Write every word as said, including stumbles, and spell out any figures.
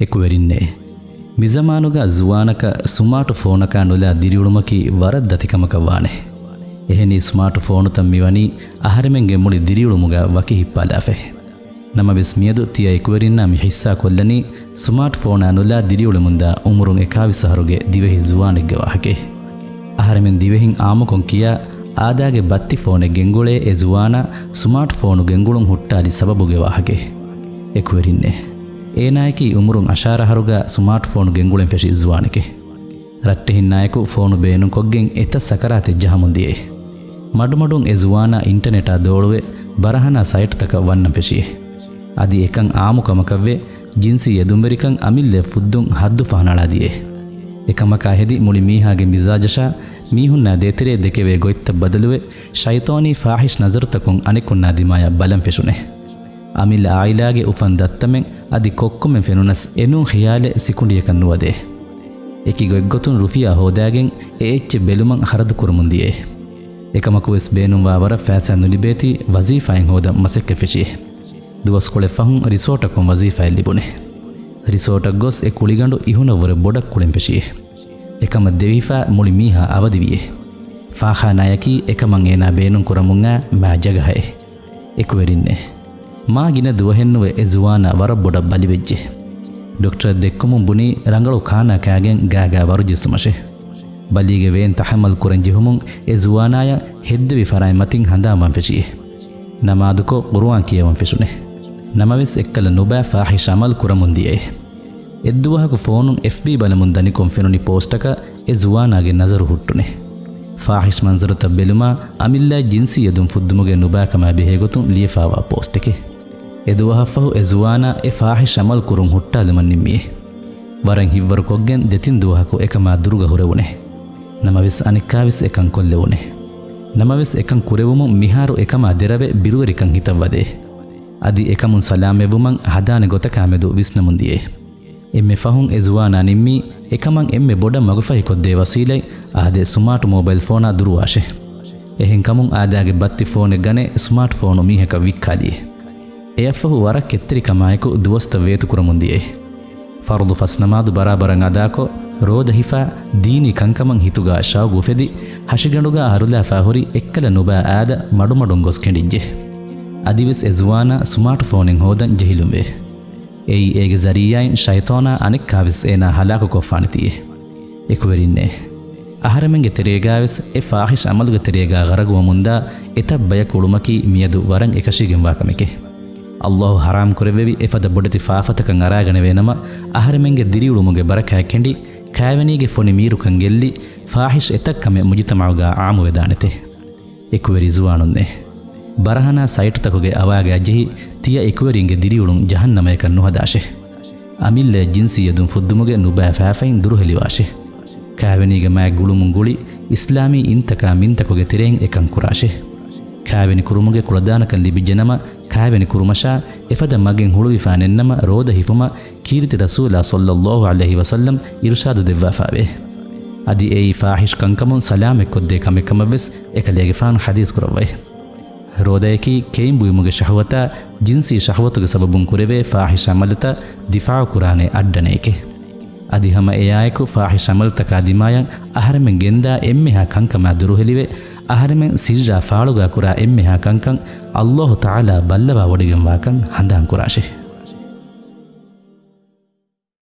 އެކުވެރިންނޭ! މިޒަމާނުގަ ޒުވާނަކަށް ސުމާޓު ފޯނަކާ ނުލާ ދިރިއުޅުމަކީ ވަރަށް ދަތިކަމަކަށް ވާނެ. އެހެނީ ސްމާޓު ފޯނުތައް މިވަނީ އަހަރެމެންގެ މުޅި ދިރިއުޅުމުގަ ވަކި ހިއްޕާލާފައި. ނަމަވެސް މިއަދު ތިޔަ އެކުވެރިންނާ މި ހިއްސާ ކޮށްލަނީ ސުމާޓު ފޯނާ ނުލާ ދިރިއުޅެމުންދާ އުމުރުން އެކާވީސް އަހަރުގެ ދިވެހި ޒުވާނެއްގެ ވާހަކައެއް. އަހަރެމެން ދިވެހިން އާއްމުކޮށް ކިޔާ އާދާގެ ބައްތި ފޯނެއް ގެންގުޅޭ އެ ޒުވާނާ ސުމާޓު ފޯނު ގެންގުޅުން ހުއްޓާލި ސަބަބުގެ ވާހަކައެއް. އެކުވެރިންނޭ! އޭނާއަކީ އުމުރުން އަށާރަ އަހަރުގަ ސުމާޓު ފޯނު ގެންގުޅެން ފެށި ޒުވާނެކޭ. ރައްޓެހިންނާއެކު ފޯނު ބޭނުންކޮށްގެން އެތައް ސަކަރާތެއް ޖަހަމުން ދިޔައޭ. މަޑުމަޑުން އެ ޒުވާނާ އިންޓަނެޓާ ދޯޅުވެ ބަރަހަނާ ސައިޓްތަކަށް ވަންނަން ފެށިއޭ. އަދި އެކަން އާއްމު ކަމަކަށްވެ ޖިންސީ އެދުންވެރިކަން އަމިއްލައަށް ފުއްދުން ހައްދު ފަހަނައަޅާ ދިޔައޭ. އެކަމަކާ ހެދި މުޅި މީހާގެ މިޒާޖަށާ މީހުންނާ ދޭތެރޭ ދެކެވޭ ގޮތްތައް ބަދަލުވެ ޝައިޠާނީ ފާޙިޝް ނަޒަރުތަކުން އަނެކުންނާ ދިމާޔަށް ބަލަން ފެށުނޭ. އަމިއްލަ އާއިލާގެ އުފަން ދައްތަމެން އަދި ކޮއްކޮމެން ފެނުނަސް އެނޫން ޚިޔާލެއް ސިކުނޑިއަކަށް ނުވަދޭ. އެކި ގޮތްގޮތުން ރުފިޔާ ހޯދާގެން އެ އެއްޗެއް ބެލުމަށް ޚަރަދު ކުރަމުން ދިޔައޭ. އެކަމަކުވެސް ބޭނުންވާ ވަރަށް ފައިސާ ނުލިބޭތީ ވަޒީފާއެއް ހޯދަން މަސައްކަތް ފެށިއޭ. ދުވަސްކޮޅެއް ފަހުން ރިސޯޓަކުން ވަޒީފާއެއް ލިބުނޭ. ރިސޯޓަށް ގޮސް އެ ކުޅިގަނޑު އިހުނަށްވުރެ ބޮޑަށް ކުޅެން ފެށިއޭ. އެކަމަށް ދެވިފާ މުޅި މީހާ އަވަދިވިއޭ. ފާޚާނާޔަކީ އެކަމަށް އޭނާ ބޭނުންކުރަމުންއާ މާ ޖަގަހައޭ. އެކުވެރިންނޭ! މާ ގިނަ ދުވަހެއްނުވެ އެ ޒުވާނާ ވަރަށް ބޮޑަށް ބަލިވެއްޖެ. ޑޮކްޓަރަށް ދެއްކުމުން ބުނީ ރަނގަޅު ކާނާ ކާގެން ގާގާ ވަރު ޖެއްސުމަށޭ. ބަލީގެ ވޭން ތަޙައްމަލް ކުރަން ޖެހުމުން އެ ޒުވާނާޔަށް ހެއްދެވި ފަރާތް މަތިން ހަނދާންވާން ފެށިއޭ. ނަމާދުކޮށް ޤުރުއާން ކިޔަވަން ފެށުނޭ. ނަމަވެސް އެއްކަލަ ނުބައި ފާޙިޝް ޢަމަލު ކުރަމުން ދިޔައޭ. އެއްދުވަހަކު ފޯނުން އެފްބީ ބަލަމުން ދަނިކޮށް ފެނުނި ޕޯސްޓަކަށް އެ ޒުވާނާގެ ނަޒަރު ހުއްޓުނެ. ފާޙިޝް މަންޒަރުތައް ބެލުމާ އަމިއްލައަށް ޖިންސީ އެދުން ފުއްދުމުގެ ނުބައިކަމާ ބެހޭގޮތުން ލިޔެފާވާ ޕޯސްޓެކޭ. އެދުވަހަށްފަހު އެ ޒުވާނާ އެ ފާޙިޝް ޢަމަލު ކުރުން ހުއްޓާލަމަށް ނިންމިއޭ. ވަރަށް ހިތްވަރުކޮށްގެން ދެތިން ދުވަހަކު އެކަމާ ދުރުގަ ހުރެވުނޭ. ނަމަވެސް އަނެއްކާވެސް އެކަން ކޮށްލެވުނޭ. ނަމަވެސް އެކަން ކުރެވުމުން މިހާރު އެކަމާ ދެރަވެ ބިރުވެރިކަން ހިތަށްވަދޭ. އަދި އެކަމުން ސަލާމަތްވުމަށް ހަދާނެ ގޮތަކާމެދު ވިސްނަމުން ދިޔައޭ. އެންމެ ފަހުން އެ ޒުވާނާ ނިންމީ އެކަމަށް އެންމެ ބޮޑަށް މަގުފަހިކޮށްދޭ ވަސީލަތް އާދެ ސުމާޓު މޯބައިލް ފޯނާ ދުރުވާށޭ. އެހެންކަމުން އާދާގެ ބައްތި ފޯނެއް ގަނެ ސުމާޓު ފޯނު މީހަކަށް ވިއްކާލިއޭ. އެއަށްފަހު ވަރަށް ކެތްތެރިކަމާއެކު ދުވަސްތައް ވޭތުކުރަމުން ދިޔައޭ. ފަރުޟު ފަސް ނަމާދު ބަރާބަރަށް އަދާކޮށް، ރޯދަ ހިފާ، ދީނީ ކަންކަމަށް ހިތުގަ ޝައުގު އުފެދި، ހަށިގަނޑުގަ ހަރުލާފާ ހުރި އެއްކަލަ ނުބައި އާދަ މަޑުމަޑުން ގޮސް ކެނޑިއްޖެ. އަދިވެސް އެ ޒުވާނާ ސުމާޓު ފޯނެއް ހޯދަން ޖެހިލުންވޭ. އެއީ އޭގެ ޒަރީއާއިން ޝައިޠާނާ އަނެއްކާވެސް އޭނާ ހަލާކުކޮށްފާނެތީއޭ. އެކުވެރިންނޭ! އަހަރެމެންގެ ތެރޭގާވެސް އެ ފާޙިޝް ޢަމަލުގެ ތެރޭގާ ޣަރަގުވަމުންދާ އެތައް ބަޔަކު އުޅުމަކީ މިއަދު ވަރަށް އެކަށީގެންވާ ކަމެކޭ. ﷲ ޙަރާމް ކުރެއްވެވި އެފަދަ ބޮޑެތި ފާފަތަކަށް އަރާގަނެވޭނަމަ، އަހަރެމެންގެ ދިރިއުޅުމުގެ ބަރަކާތް ކެނޑި، ކާވެނީގެ ފޮނި މީރުކަން ގެއްލި، ފާޙިޝް އެތައް ކަމެއް މުޖުތަމަޢުގާ ޢާއްމުވެދާނެތޭ. އެކުވެރި ޒުވާނުންނޭ! ބަރަހަނާ ސައިޓްތަކުގެ އަވާގާ ޖެހި، ތިޔަ އެކުވެރިންގެ ދިރިއުޅުން ޖަހަންނަމަޔަކަށް ނުހަދާށޭ. އަމިއްލައަށް ޖިންސީ އެދުން ފުއްދުމުގެ ނުބައި ފާފައިން ދުރުހެލިވާށޭ. ކާވެނީގެ މާތް ގުޅުމުން ގުޅި، އިސްލާމީ އިންތަކާ މިންތަކުގެ ތެރެއިން އެކަން ކުރާށޭ. ކާވެނި ކުރުމުގެ ކުޅަދާނަކަން ލިބިއްޖެނަމަ، ކާވެނި ކުރުމަށާ އެފަދަ މަގެއް ހުޅުވިފާ ނެތްނަމަ، ރޯދަ ހިފުމަށް ކީރިތި ރަސޫލާ ޞައްލައްލާހު ޢަލައިހި ވަސައްލަމް އިރުޝާދު ދެއްވާފާވޭ. އަދި އެއީ ފާޙިޝް ކަންކަމުން ސަލާމަތްކޮށްދޭ ކަމެއް ކަމަށްވެސް އެކަލޭގެފާނު ޙަދީޘް ކުރައްވައި. ރޯދަޔަކީ ކެއިން ބުއިމުގެ ޝަހުވަތާ ޖިންސީ ޝަހުވަތުގެ ސަބަބުން ކުރެވޭ ފާޙިޝް ޢަމަލުތައް ދިފާޢު ކުރާނެ އައްޑަނައެކޭ. އަދި ހަމަ އެއާއެކު ފާޙިޝް ޢަމަލުތަކާ ދިމާޔަށް އަހަރެމެން ގެންދާ އެންމެހާ ކަންކަމާ ދުރުހެލިވެ، އަހަރެމެން ސިއްރާ ފާޅުގާ ކުރާ އެންމެހާ ކަންކަން ﷲ ތަޢާލާ ބައްލަވާވޮޑިގެންވާކަން ހަނދާންކުރާށޭ.